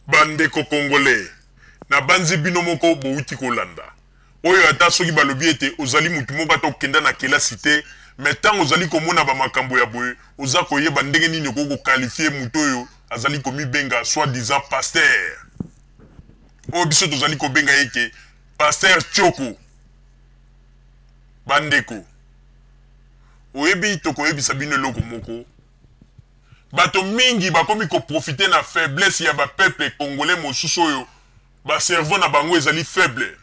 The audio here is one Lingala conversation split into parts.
Ba ndeko congolais, nabanzi bino moko bowuti kolanda oyo ata soki balobi ete ozali mutu moko ata okenda na kelasi te mais tango ozali komona ba makambo ya boye oza koyeba ndenge nini okoki ko qualifier mutu oyo azali komibenga soit disant pasteur oyo biso tozali kobenga ye ke pasteur Tshoko. Ba ndeko, oyebi tokoyebisa bino eloko moko. Bato mingi bakomi ko profiter na faiblesse ya ba peuples congolais mosusu oyo ba cerveaux na bango ezali faible.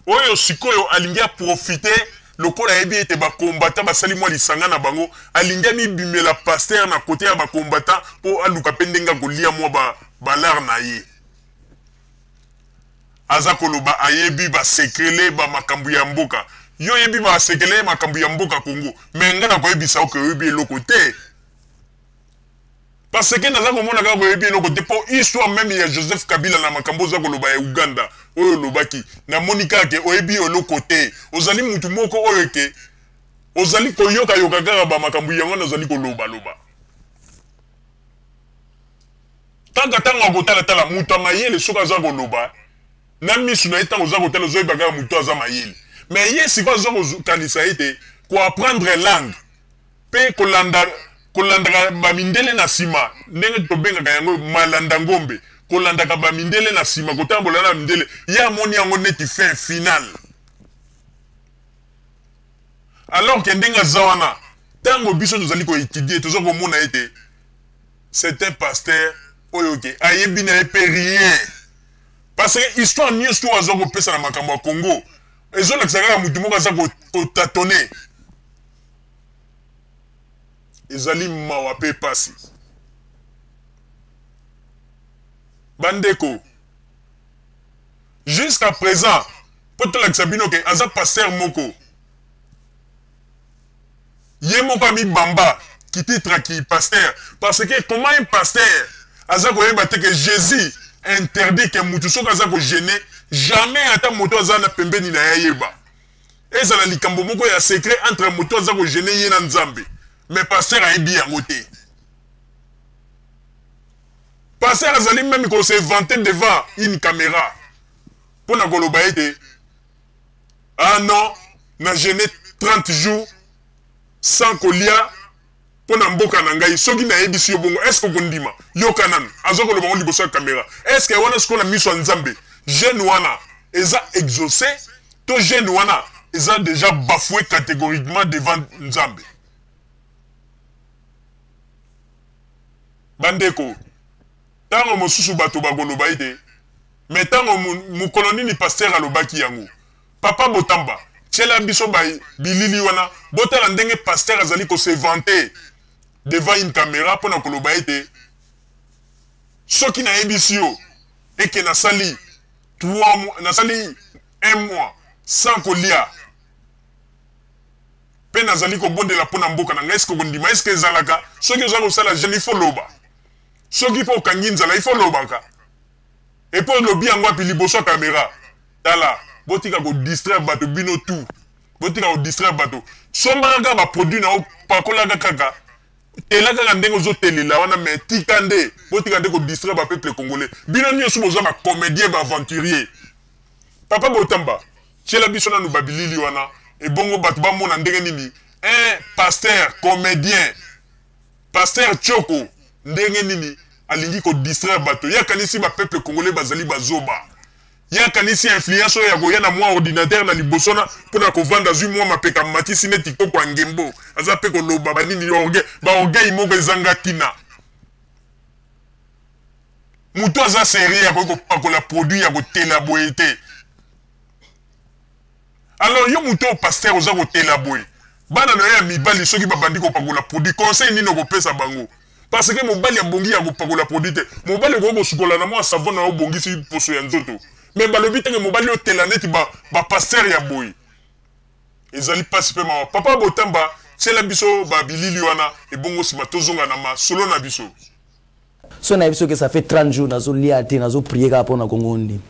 Oyo sikoyo alingi a profiter lokola ayebi ete ba combattants basali mwa lisanga na bango, alingi amibimela pasteur na cote ya ba combattants mpo aluka mpe ndenge akolia mwa ba ba lars na ye. Aza koloba ayebi ba secrele ba makambo ya mboka. Yo oyebi ba sekele makambo ya mboka Congo, mais nga nakoyebisa yo ke oyebi eloko te. Parce que naza komona kaka oyebi eloko te po histoire meme ya Joseph Kabila na makambo oza koloba ya Ouganda oyo olobaki, namoni kaka ke oyebi eloko te. Ozali mutu moko oyo ke ozali koyoka yoka kaka ba makambo yango wana ozali koloba loba. Kaka tango akotala tala mutu ya mayele soki aza koloba na misu na ye tango oza kotala ozoyeba kaka mutu aza mayele mais ye sikoyo aza kokanisa ete ko apprendre langue pe kolanda kolandaka ba mindele na sima ndenge tobengaka yango malanda ngombe kolandaka ba mindele na sima kotambola na mindele ye amoni yango neti fin finale alors que ndenge aza wana tango biso tozali ko etudier toza komona ete C'est un pasteur oyo ke ayebi na ye pe rien. Parce que histoire nionso oyo aza kopesa na makambo ya Congo ezolakisa kaka mutu moko aza ko tâtonner. Ezali mawa pe pasi. Bandeko, jusqu'à présent po tolakisa bino ke aza pasteur moko Ye moko amibamba ki titre ki pasteur parce que comment un pasteur aza koyeba te que Jesus interdit que mutu soki aza ko jeune jamais ata moto aza na pembeni na ye ayeba ezala likambo moko ya secret entre moto aza ko jeune ye na Nzambe mais pasteur ayebi yango te. Pasteur azali meme ko se vanter devant une camera pona koloba ete Ah non, na jeune 30 jours sans kolia mpo na mboka na ngai. Soki nayebisi yo bongo, est-ce que okondima? Yoka nanu, aza koloba yango liboso ya camera. Est-ce que wana sikoyo na miso ya Nzambe, jeune wana eza exauce to jeune wana eza dejà bafoue catégoriquement devant Nzambe? Bandeko, tango mosusu bato bakoloba ete Mais tango mukolo nini pasteur alobaki yango? Papa Botamba tiela biso ba bilili wana botala ndenge pasteur azali ko se vanter devant une camera pona koloba ete soki nayebisi yo eke nasali 3 mois nasali un mois sans kolia pe nazali kobondela pona mboka na ngai eske okondima eske ezalaka soki oza kosala jeune il faut loba soki pe okangi nzala il faut lobaka Et puis olobi yango wapi liboso ya camera? Tala, botika ko distraire bato bino tout. Botika ko distraire bato. Sombaka kaka ba produits na yo, pakolaka kaka. Tela kaka ndenge ozo telela wana mais tika nde, botika nde ko distraire ba peuple congolais. Bino nioso boza ba comediens, ba aventuriers. Papa Botamba, tiela biso nanu ba bilili wana ebongo bato bamona ndenge nini un pasteur comedien Pasteur Tshoko ndenge nini alingi ko distraire bato ye akanisi ba peuple congolais bazali ba zoba ye akanisi influence oyo ya koya na mwa ordinateur na liboso na mpona kovanda azwi mwa mapeka amatisi neti koko ya ngembo aza mpe koloba banini orgueil ba orgueil moko ezanga tina moto aza serieux akoki kopakola produit ya kotela boye te Alors yo mutu oyo pasteur oza kotela boye bana na yo ya mibali soki babandi kopakola produit conseil nini okopesa bango parce que mobali abongi ya kopakola produit te mobali okoki kosukola na mwa savon na yo obongisi poso ya nzoto mais balobi te ke mobali otela neti ba, ba pasteur ya boye ezali pasi pe mawa papa botamba tiela biso ba bilili wana ebongo sima tozonga na masolo na biso So nayebi soki ça fait 30 jours nazo lia te nazo prier kaka pona Congo ondima.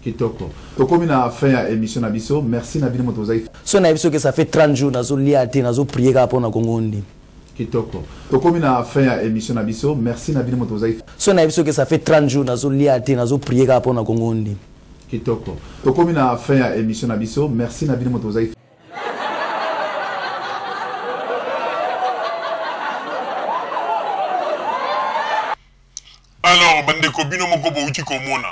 Kitoko. Tokomi na fin ya emission na biso. Merci na bino moto bozali. So nayebi soki ça fait 30 jours nazo lia te nazo prier kaka pona Congo ondima. Kitoko. Tokomi na fin ya emission na biso. Merci na bino moto bozali. Soki nayebi soki ça fait 30 jours nazo lia te nazo prier kaka pona Congo ondima. Kitoko. Tokomi na fin ya emission na biso. Merci na bino moto bozali. Alors bandeko bino moko bowuti komona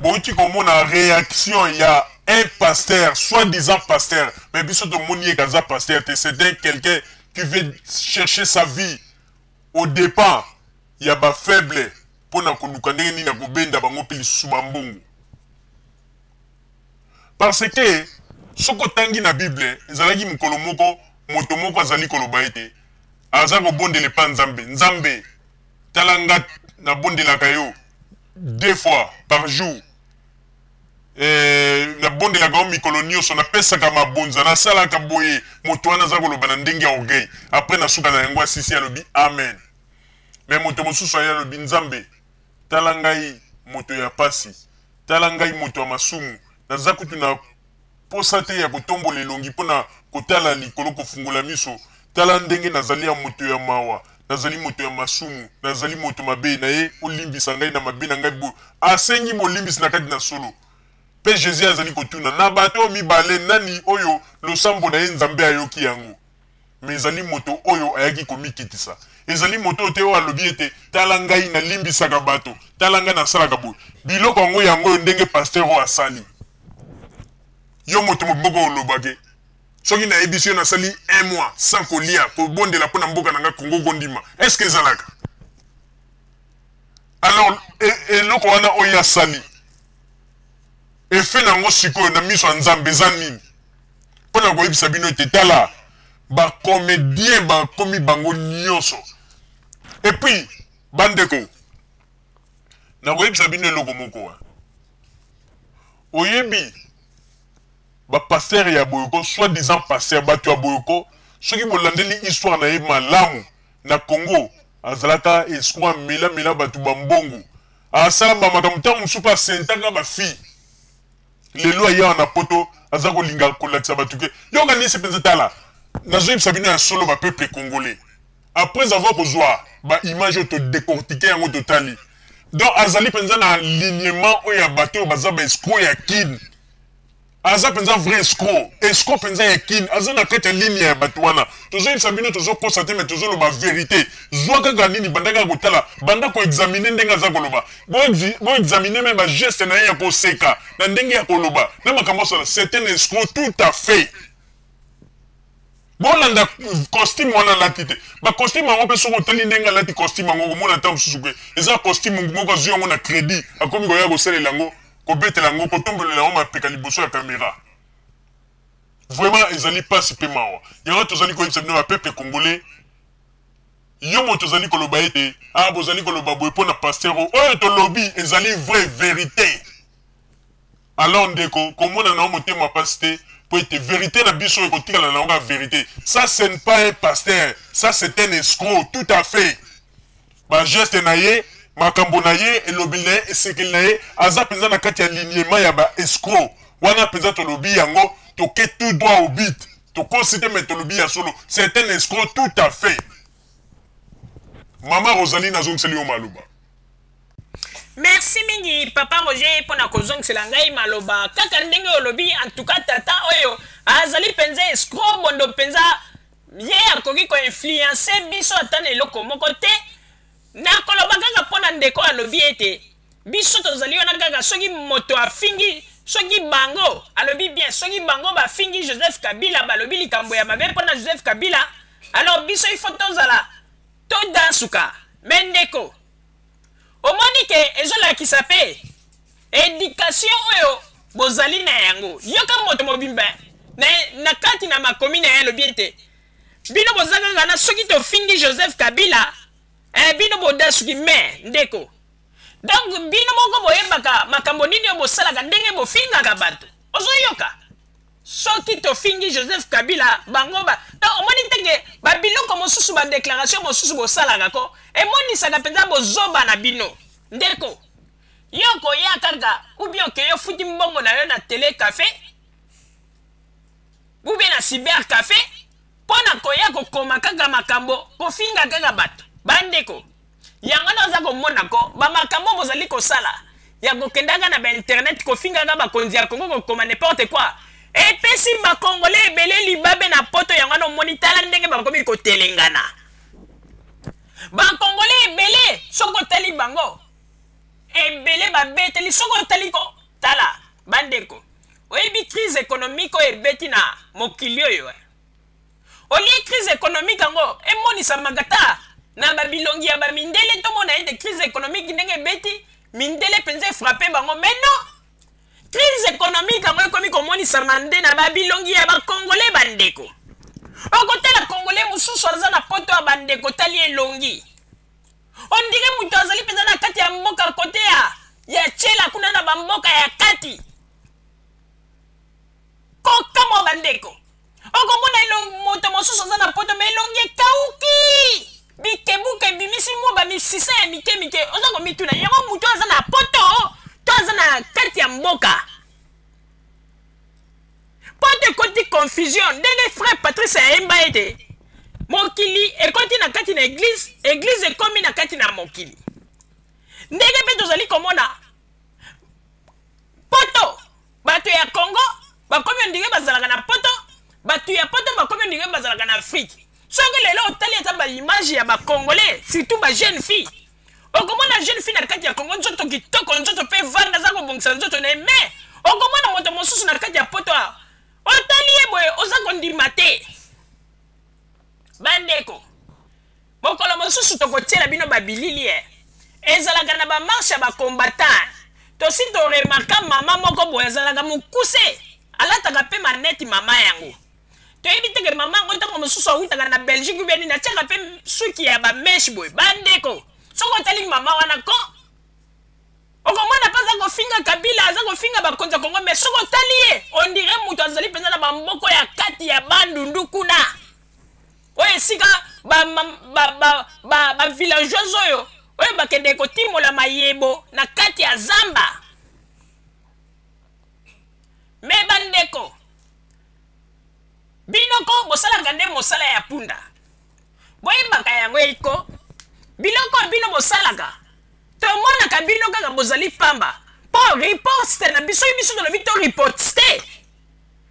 bowuti komona reaction ya un pasteur soit disant pasteur mais biso tomoni ye kaza pasteur te c'est un quelqu'un qui veut chercher sa vie au dépend ya ba faible mpo na koluka ndenge nini akobenda bango mpe lisusu bambongo parce que soki otangi na bible ezalaki mokolo moko moto moko azali koloba ete aza kobondela epa nzambe nzambe tala nga nabondelaka yo deux fois par jour eh, nabondelaka yo mikolo nyonso napesaka mabonza nasalaka boye moto wana aza koloba na ndenge ya orgueil apres na suka na yango asisi alobi amen me moto mosusu aye alobi nzambe tala ngai moto ya pasi tala ngai moto ya masumu naza kutu na posa te ya kotombola elongi mpo na kotala likolo kofungola miso tala ndenge nazali ya moto ya mawa nazali moto ya masumu nazali moto mabe na ye olimbisa ngai na mabe na ngai boye asengi bolimbisi na kati na solo mpe jesus azali kotuna na bato oyo mibale nani oyo losambo na ye nzambe ayoki yango me ezali moto oyo ayaki komikitisa ezali moto oyo te oyo alobi ete tala ngai nalimbisaka bato tala ngai nasalaka boye biloko yango yango oyo ndenge pasteur oyo asali yo moto moboko olobake soki nayebisi yo nasali un mois sans kolia kobondela mpo na mboka na ngai kongo kondima est ce que ezalaka alors e, eloko wana oyo asali efe na yango sikoyo na miso ya nzambe eza nini mpo na koyebisa bino ete tala bacomédien bakomi bango nyonso epuis bandeko nakoyebisa bino eloko moko oyebi bapastere ya boyoko soit disant pasteur bato ya boyoko soki bolandeli histoire na ye malamu na congo azalaka escroc amela mela bato bambongo asala bamakambo ntango mosusu mpe asentaka bafille lelo aye awa na poto aza kolinga kolakisa bato ke yo okanisi mpenza tala nazoyebisa bino ya solo bapeuple congolais après avoir kozwa baimage oyo todecortike yango totali donc azali mpenza na alignement oyo ya bato oyo baza baescro ya kin aza mpenza vrai escroc escroc mpenza ya kin aza na kati ya ligne ya bato wana tozoyebisa bino tozokosa te me tozoloba verité zwa kaka nini banda kaka kotala banda koexamine ndenge aza koloba boexamine meme bageste na ye ya koseka na ndenge ya koloba na makambo asala c'est un escroc tout à fait bolanda costume wana alati te bacostume yango mpe soki otali ndenge alati costume yango okomona ntango mosusu ke eza costume moko azwi yango na crédit akomi koya kosalela yango kobetela yango kotombolela yango mapeka liboso ya kamera vraiment ezali mpasi mpe mawa yango tozali koyebisa bino bapeuple congolais yo moto ozali koloba ete ah bozali koloba boye mpo na pasteur oyo tolobi ezali vraie verité alors ndeko komona na yo motema mpasi te mpo ete verité na biso ekotikala na yango kaka verité ça ce n'est pas un pasteur ça c'est un escroc tout à fait bageste na ye makambo na ye elobeli na ye esekeli na ye aza mpenza na kati ya lignema ya ba escroc wana mpenza tolobi yango toke tout droit au but tokosi te me tolobi ya solo c'est un escroc tout à fait mama rosalie nazongiseli yo maloba Merci mingi papa Roger mpo na kozongisela ngai maloba kaka ndenge olobi. En tout cas tata oyo azali mpenza escroc bondo mpenza, ye akoki koinfluence biso ata na eloko moko te. Nakoloba kaka mpo na ndeko alobi ete biso tozali wana kaka soki moto afingi soki bango alobi bien soki bango bafingi Joseph Kabila balobi likambo ya mabe mpo na Joseph Kabila, alors biso il faut tozala todansuka. Me ndeko omoni ke ezolakisa mpe education oyo bozali na yango. Yoka moto mobimba na, na kati na makomi na ye alobi ete bino boza kaka na soki tofingi Joseph Kabila eh, bino bodasuki. Me ndeko, donc bino moko boyebaka makambo nini oyo bosalaka ndenge bofingaka bato. Ozoyoka soki tofingi Joseph Kabila bango ba donc omoni teke babiloko mosusu badéclaration mosusu bosalaka ko emonisaka mpenza bozoba na bino. Ndeko, yo koya kaka ou bien okeye ofuti mbongo na yo na télé café ou bien na cyber café Mpo na koya kokoma kaka makambo, kofinga kaka bato. Bandeko, yango naza komona ko bamakambo bozali kosala ya kokendaka na bainternet kofingaka bakonzi ya Kongo, kokoma n'importe quoi, epesi bakongole ebele libabe na poto. Yango wana omoni, tala ndenge bakomi kotelengana. Bakongole ebele, soki otali bango ebele babeteli, soki otali ko tala bandeko, oyebi crise économique oyo ebeti na mokili oyo, olie crise économique yango emonisamaka ta na babilongi ya bamindele. Tomona ete crise économique ndenge ebeti mindele mpenza efrappe bango, mais non, crise économique yango ekomi komonisama nde na babilongi ya bakongole. Bandeko, okotala kongole mosusu aza na poto ya bandeko, tali elongi, on dirait moto azali mpenza na kati ya mboka kote ya tiela kuna na bamboka ya kati. Kokamwa bandeko, okomona moto mosusu aza na poto, mais elongi ekauki, bikebuka ebimisi mwa bamisisa ya mike mike. Oza komituna yango moto aza na poto to aza na kati ya mboka. Poto ekoti confusion, ndenge frère Patrice ayemba ete mokili ekoti na kati na église, église ekomi na kati na mokili. Ndenge mpe tozali komona poto, bato ya Congo bakomi on dirait bazalaka na poto, bato ya poto bakomi on dirait bazalaka na Afrique. Soki lelo otali ata baimage ya bacongolais, surtout bajeune fille, okomona jeune fille na kati ya Congo, nzoto kitoko, nzoto mpe vanda, aza kobongisa nzoto na ye, mais okomona moto mosusu na kati ya poto, otali ye boye, oza kondima te. Bandeko, mokolo mosusu tokotiela bino babilili. E ezalaka na bamarche ya bacombattant, tosi toremarka mama moko boye azalaka mokuse, alataka mpe maneti. Mama yango toyebi teke mama yango ntango mosusu awutaka na Belgique ubia nini, atiaka mpe suki ya bamèches boye. Bandeko, soki otali mama wana ko, okomona mpe aza kofinga Kabila, aza kofinga bakonzi ya Kongo, mais soki otali ye, on dirait moto azali mpenza na bamboko ya kati ya Bandundu kuna, oyo esika bavillageoise oyo bakendeke kotimola mayebo na kati ya zamba. Mais bandeko, bino ko bosalaka nde mosala ya punda, boyebaka yango eko biloko bino bosalaka, tomonaka bino kaka bozali pamba. Mpo riposte na biso, biso tolobi to riposte,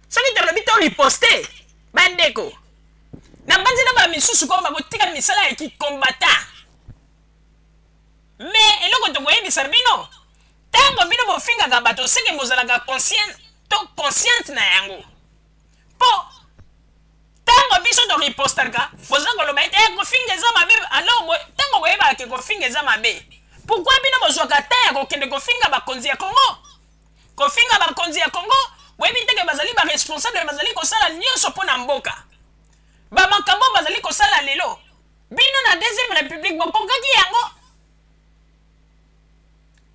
soki tolobi to riposte, bandeko, na banzi na bamisusu ko bakotika misala ya kikombata. Mais eloko tokoyebisa bino, ntango bino bofingaka bato, seke bozalaka conscient to consciente na yango, mpo ntango biso toripostaka, boza koloba ete kofinga eza mabe. Alors ntango boyebaka ke kofinga eza mabe, pourquoi bino bozwaka ta ya kokende kofinga bakonzi ya Kongo? Kofinga bakonzi ya Kongo, boyebi teke bazali baresponsable, bazali kosala nyonso mpo na mboka. Bamakambo bazali kosala lelo, bino na deuxième république bokokaki yango?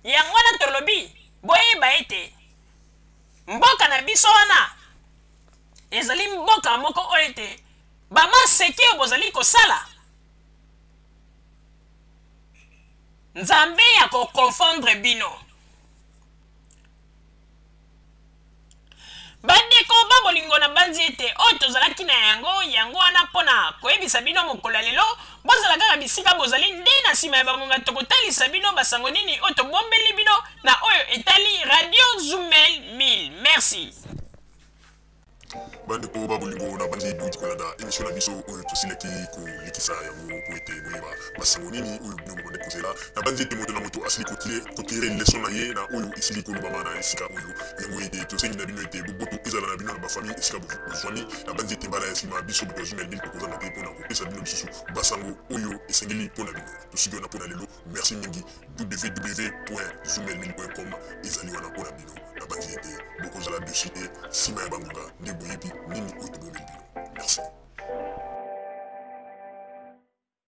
Yango wana tolobi boyeba ete mboka na biso wana ezali mboka moko oyo ete bamaseki oyo bozali kosala, Nzambe ya koconfondre bino. Bandeko ba bolingo, na banzi ete oyo tozalaki na yango yango wana mpo na koyebisa bino mokolo ya lelo. Bozala kaka bisika bozali, nde na nsima ya bangonga tokotalisa bino basango nini oyo tobombeli bino na oyo etali Radio Zumel 1000. Merci. Bandeko ba bolingo, na bandi bouti kolanda émission na biso oyo tosilaki kolekisa yango po ete boyeba basango nini oyo bino bobandi kozela. Na bandi ete moto na moto asili kotire leçon na ye na oyo esili kolobama na esika oyo. Yango ete tosengi na bino ete boboto ezala na bino na bafamille esika bozwami. Na bandi ete mbala ya nsima, biso bato ya Zumel 1000 tokozanga te mpona kopesa bino lisusu basango oyo esengeli mpo na bino. Tosuki wana mpo na lelo. Merci mingi. www.zumel1000.com ezali wana mpo na bino. Na bandi ete bokozala dessus te nsima ya bangonga nde boyebi nini oyo tobomeli bino. Merci.